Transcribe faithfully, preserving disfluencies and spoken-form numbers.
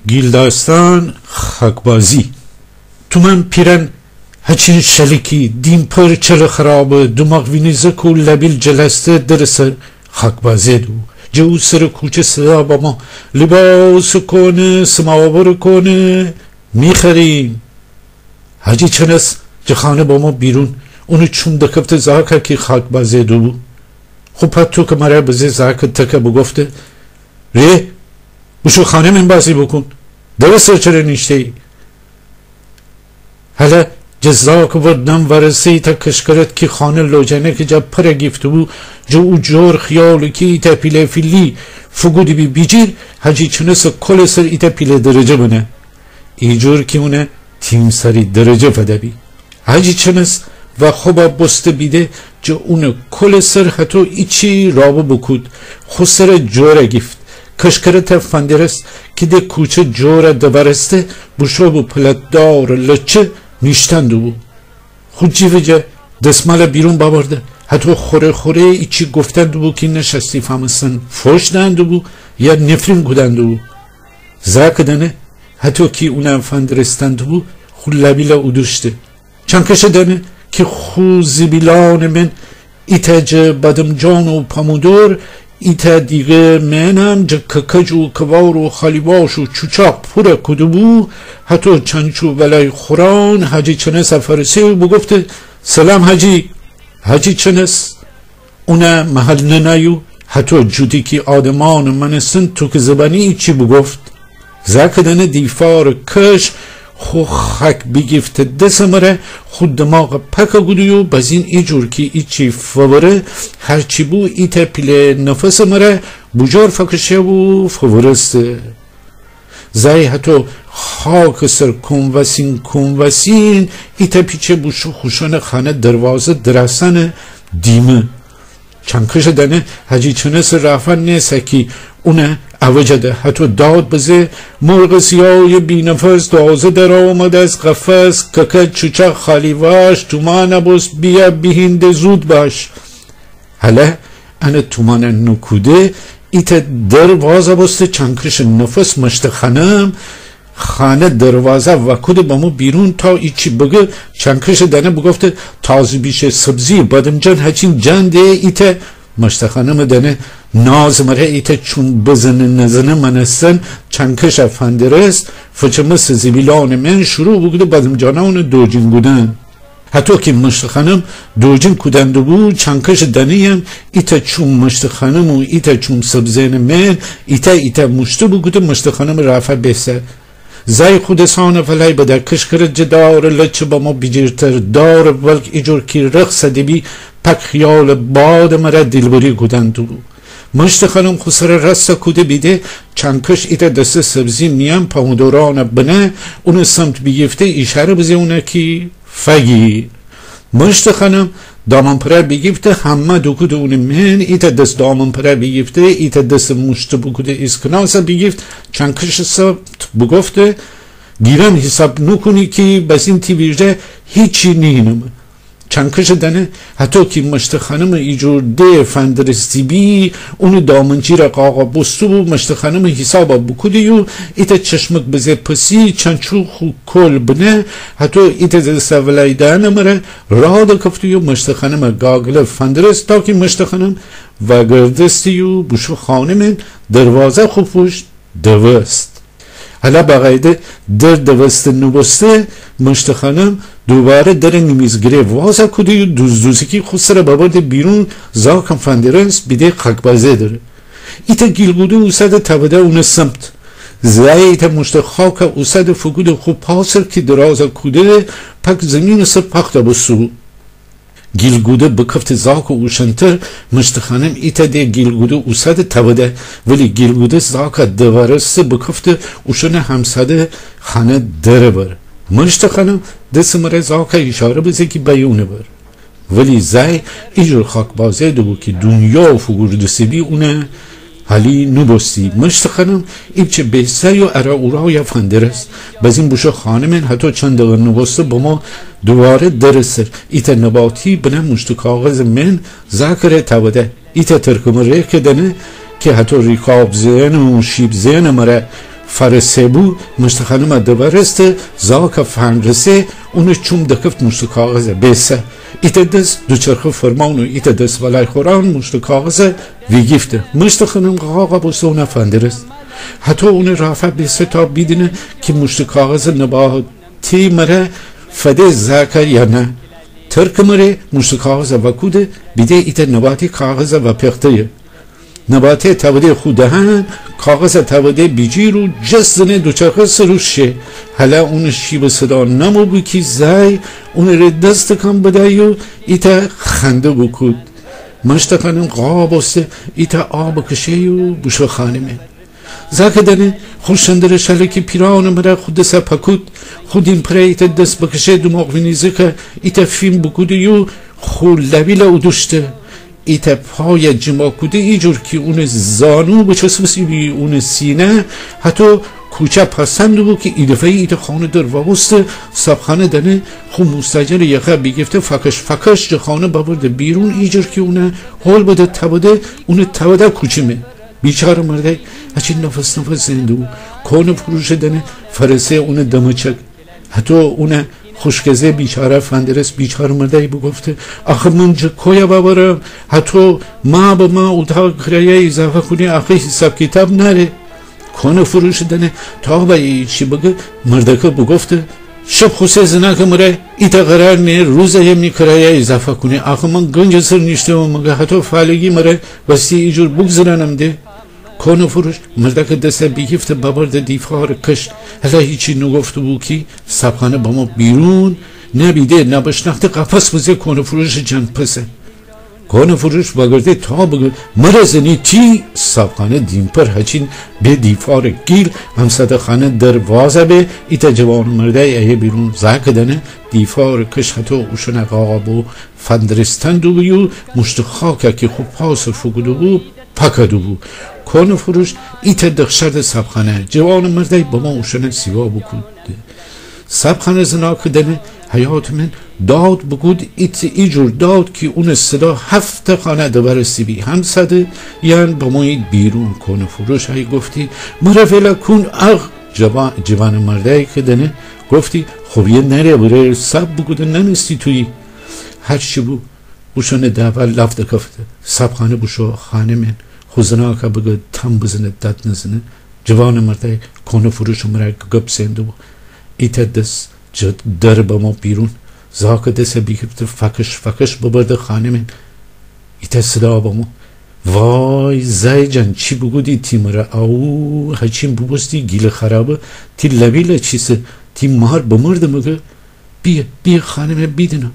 گیلداستان خاکبازی. تومأن پیرأن هچین شلیکی، دیمپر چل خرابه، دوماغ وینیزک و لبیل جلسته درٚ سر خاکبازی دوبو. جٚه او سرٚ کوچه صدا بمو: لیباسٚ کونه، سماورٚ کونه، می‌خریم. حاجی چنس جٚه خانه بمو بیرون، اونٚ چوم دکفته زاکا کی خاکبازی دوبو. خو پا توکٚ مره بزه زاکٚ تکه بوگفته: ره، بوشو خانه من بازی بوکون. دره سر چره نیشته‌یی؟ هله جٚه زاکٚ ور دم ورسه ایتأ کشکرت کی خانه لوجنکٚ جا پره گیفته‌بو، جٚه او جور خیالی کی ایتأ پیله فیلی فوگوده‌بی بیجیر، حاجی چنسٚ کولٚ سر ایتأ پیله درجه بنه. ایجور کی اونه تیمساری درجه فده‌بی. حاجی چنس و خوبا بوسته بیده جٚه اونٚ کولٚ سر هتو ایچی رابو بوکود. خو سره جوره گیفت. کشکرته فندرست کی ده کوچه جوره دورسته، بوشو بو پلت‌دارٚ لچه نیشتن دوبو. خو جیفٚ جا دسماله بیرون بأورده. هتو خوره خوره ایچی گفتن دوبو کی نشأستی فأمسن فوش دأن دوبو یا نفرین کودن دوبو. زاکٚ دأنه هتو کی اونه فندرستن دوبو، خو لبیله اودوشته. چنکشٚ دأنه کی خو زیبیلانٚ من ایتأ جٚه بادمجان و پامودور، ایتأ دیگه منم جٚه ککج و کوار و خالیواش و چوچاق پوره کوده‌بو، هتو چنچو ولای خوران حاجی چنسه فأرسه و بوگفته: سلام حاجی. حاجی چنس اونه محل ننأیو، هتو جودی کی آدمأنٚ مأنستن توکٚ زبانی ایچی بوگفت. زاکٚ دأنه دیفارٚ کش خو خاک بیگیفته دسٚ مره، خو دماغه پاکه کوده‌یو بزین ایجور کی ایچی فوره، هرچی بو ایتأ پیله نفسٚ مره بوجور فکشه و فورسته. زأی هتو خاکٚ سر کون‌وسین کون‌وسین ایتأ پیچه بوشو خوشأنٚ خانه دروازه درأسأنٚ دیمه. چنکشٚ دأنه حاجی چنسٚ رافا نیسه کی اونه اوجه ده. هتو داد بزه: مرغ سیای بی‌نفس تازه درآمد از قفس، ککج چوچاق خالیواش، تومأن بوس، بیه بیهینده زود باش. هله انه تومأنه نوکوده ایتأ در وازه بوسته، چنکشٚ نفس مشتٚ خانم خانه دروازه وأکوده بمو بیرون تا ایچی بگه. چنکشٚ دأنه بوگفته: تازه بیشه سبزی، بادمجان هچین جان ده ایتأ. مشتٚ خانمٚ دأنه نازٚ مره ایتأ چون بزنه نزنه مأنستن چنکشه فندرست، فچمسٚ زیبیلانٚ من شروع بوکوده بادمجانأنٚ دوجین کودن. هتو کی مشتٚ خانم دوجین کودن دوبو، چنکشٚ دأنه‌یم ایتأ چوم مشتٚ خانم و ایتأ چوم سبزه‌نٚ من ایتأ ایتأ موشته بوکوده مشتٚ خانمٚ رافا بیسه. زأی خو دسأنه ولای بده. کشکرت جٚه دارٚ لچه بمو بیجیرتر. دارٚ ولک ایجور کی رخص دیبی، پاک خیالٚ بادٚ مره دیلبری کودن دوبو. مشتٚ خانم خو سره راسته کوده بیده چنکش ایتأ دسته سبزی میأن پامودورأنٚ بنه اونٚ سمت بیگیفته، ایشاره بزه اونه کی فگیر. مشتٚ خانم دامن‌پره بیگیفته، همه دوکوده اونٚ من، ایتأ دس دامن‌پره بیگیفته، ایتأ دس موشته بوکوده ایسکناسه بیگیفت، چنکشٚ سمت بوگفته: گیلم حیساب نوکونی کی بزین تی ویرجه هیچی نیینمه. چنکشٚ دأنه هتو کی مشتٚ خانمٚ ایجور ده فندرستی بی، اونٚ دامنجیره قاقا بوسته‌بو، مشتٚ خانمٚ حیسابه بوکوده‌یو ایتأ چشمک بزه پسی، چنچو خو کول بنه، هتو ایتأ دسته ولای دهنٚ مره راه دکفته‌یو مشتٚ خانمٚ گاگله فندرست تا کی مشتٚ خانم وأگردسته‌یو بوشو خانه من، دروازه خو پوشت دوست. هله بقاعده در دوسته نوبوسته، مشتٚ خانم دوباره درٚ نیمیزگره وازه کوده‌یو دوزدوزکی خو سره ببرده بیرون، زاکم فندرست بیده خاک‌بازه دره. ایتأ گیل‌گوده اوسده تأوده اونٚ سمت. زأی ایتأ موشته خاکه اوسده فوکوده خو پا سر کی درازه کوده، پاک زیمینٚ سر پاخته بوسته‌بو. گیل‌گوده بکفته زاکٚ اوشنتر، مشتٚ خانم ایتأ ده گیل‌گوده اوسده تأوده، ولی گیل‌گوده زاکه دوارسته بکفته اوشنٚ همساده خانه درٚ ور. مشتٚ خانم دسٚ مره زاکه ایشاره بزه کی بأی اونٚ ور. ولی زأی ایجور خاک‌بازه دوبو کی دونیا فوگوردسه‌بی اونه حالی نوبوستی. مشتٚ خانم ایپچه بیسه یو اره اورایه فندرست. بزین بوشو خانه من هتو چند دقه نوبوسته بمو دوباره درٚ سر. ایتأ نباتی بنه موشته کاغذٚ من زاکٚ ره تأوده. ایتأ ترکمٚ ره که دنه کی هتو ریکاب زئن و شیب زئنٚ مره فأرسه بو، مشت خانمه دوارسته، زاکه فندرسه، اونٚ چوم دکفت موشته کاغذه بیسه. ایتأ دس دوچرخه فرمان و ایتأ دس ولای خوران موشته کاغذه ویگیفته. مشت خانم قاقا بوسته اونه فندرسه. هتو اونٚ رافه بیسه تا بیدینه کی موشته کاغذه نباتی مره فده زاکه یا نه. ترکٚ مره موشته کاغذه وأکوده، بیده ایتأ نباتی کاغذه وأپیخته‌یه. نباته تأوده خو دهن، کاغذه تأوده بیجیر و جس زنه دوچرخه سر و شه. هلأ اونٚ شیبٚ صدا نمو بو کی زأی اونٚ ره دس تکان بده‌یو ایتأ خنده بوکود. مشت خانم قاقا بوسته ایتأ آ بکشه‌یو بوشو خانه من. زاکه دأنه خو شندرٚ شله کی پیرانٚ مره خو دسه پکود، خو دیمپره ایتأ دس بکشه دوماغ وینیزه کی ایتأ فیم بوکوده‌یو خو لبیله اودوشته. ایتأ پایه جیما کوده ایجور کی اونٚ زانو بچسبسه‌بی اونٚ سینه، هتو کوچه پسند بو کی ایدفعه‌یی ایتأ خانه در وأبوسته. صابخانه دأنه خو موستأجرٚ یخه بیگیفته فکش فکش جٚه خانه ببرده بیرون ایجور کی اونه هول بده تأوده، اونٚ تأوده کوچی من. بیچاره مردأی هچین نفس نفس زئن دوبو. کؤنه فروشه دأنه فأرسه اونٚ دمٚ چک. هتو اونٚ خوشکزه بیچاره فندرس. بیچاره مردأی بوگفته آخه من جٚه کویه وأورم؟ هتو ما به ما اوتاقٚ کرایه ایضافه کونی، آخه حیساب کیتاب نأره. کؤنه فروشه دأنه تا بأیه ایچی بگه، مردأکه بوگفته شب خوسه زنأکٚ مره ایتأ قرار نیه روزه می کرایه ایضافه کونی. آخه من گنجٚ سر نیشته‌م مگه؟ هتو فالگی مره وستی ایجور بوگذرأنم ده؟ کؤنه فروش مردأکٚ دسه بیگیفته ببرده دیفارٚ کش. هله هیچی نوگفته‌بو کی صابخانه بمو بیرون، نه بیده نه بشنأخته قفس بزه کؤنه فروشٚ جنپسه. کؤنه فروش وأگرده تا بگه مره زنی تی؟ صابخانه دیمپر هچین به دیفارٚ گیل همساده‌خانه در وازه به. ایتأ جوانٚ مردأی ایه بیرون. زاکه دأنه دیفارٚ کش هتو اوشأنه قاقا بو فندرستن دوبو یو موشتٚ خاکه کی خو پاسٚ فوکوده‌بو پاکه دوبو. کؤنه فروش ایتأ دخشرده صابخانه. جوانٚ مردأی بمو اوشأنه سیوا بوکوده. صابخانه زنأکه دأنه حیاطٚ من داد بوکود، ایتأ ایجور داد کی اونٚ صدا هفتأ خانه دوارسته‌بی. همساده‌یأن بمویید بیرون. کؤنه فروش هی گفتی مره ول کون آخ. جوان، جوانٚ مردأی که دأنه گفتی خب یه نره بره صاب بوکوده ننستی تویی. هرچی بو اوشأنٚ دعوا لاف دکفته. صابخانه بوشو خانه من. خو زنأکه بگه تام بزنه داد نزنه. جوانٚ مردأی کؤنه فروشٚ مره گب زئن دوبو. ایتأ دس جٚه در بمو بیرون. زاکٚ دسه بیگیفته فکش فکش ببرده خانه من. ایتأ صدا بمو وای زأی جان چی بوکودی تی مره؟ آوو هچین بوبوستی گیلٚ خرابه، تی لبیله چیسه؟ تی مار بمرده مگه؟ بیه، بیه خانه من بیدینم.